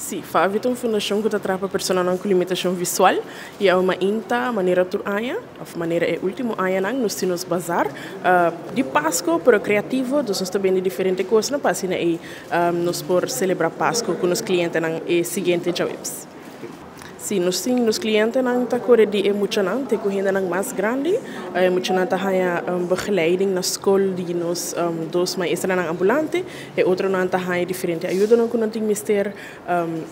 Si, FAVI ta un fundashon ku ta traha pa personanan ku limitashon visual i awe mainta manera tur aña òf manera e último añanan nos tin nos bazar di Pasko pero kreativo, dus nos ta bende diferente kosnan pa asina ei nos por selebrá Pasko ku nos klientenan e siguiente djaweps. Si, nos tin nos klientenan ta kore di e muchanan te ku hendenan mas grandi. E muchanan ta haña begeleiding na skol di nos dos maestranan ambulante. E otronan ta haña diferente ayudanan ku nan tin mester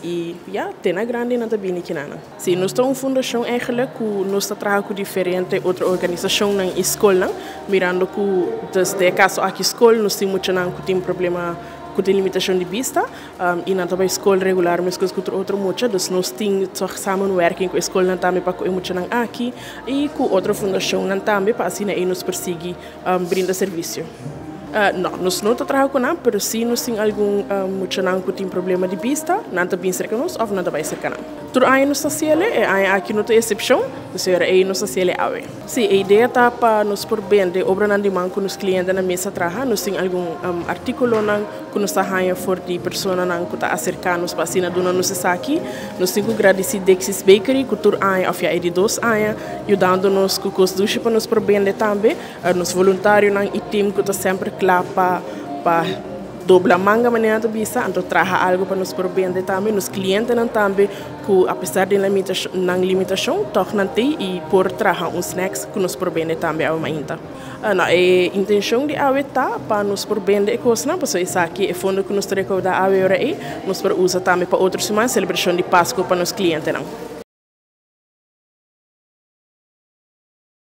i ya, te na grandi nan ta bini kinanan. Si, nos ta un fundashon eigenlijk ku nos ta traha ku diferente otro organisashonnan i skolnan, mirando ku desde e kaso aki skol nos tin muchanan ku tin problema ku tin limitashon di bista. I nan ta bai skol regular meskos ku tur otro mucha, dus nos tin tòg samenwerking ku e skolnan tambe pa ku e muchanan aki i ku otro fundashonnan tambe pa asina ei nos por sigui brinda servisio. No, nos no ta traha ku nan, pero si nos tin algun muchanan ku tin problema di bista, nan ta bin serka nos òf nan ta bai serka nan. Tur aña nos ta hasiel, e aña aki no ta esepshon, dus e ora ei nos ta hasiel awe. Sí, e idea ta pa nos por bende obranan di man ku nos klientenan mes a traha. Nos tin algun artíkulonan ku nos ta haña for di personanan ku ta aserká nos pa asina duna nos esaki. Nos tin ku gradisí Dixie's Bakery ku tur aña òf ya e di dos aña yudando nos ku kos dushi pa nos por bende tambe. Nos voluntarionan i tim ku ta semper kla pa pa dobla manga manera nan ta bisa, anto traha algu pa nos por bende tambe. Nos klientenan tambe ku apesar di nan limitashon tòg nan tei i por traha un snacks ku nos por bende tambe awe mainta. No, e intencion di awe ta pa nos por bende e cosnan, pasobra esaki e fondo cu nos ta recauda awe ora ey, nos por usa tambe pa otro siman, celebracion di Pasco pa nos clientenan.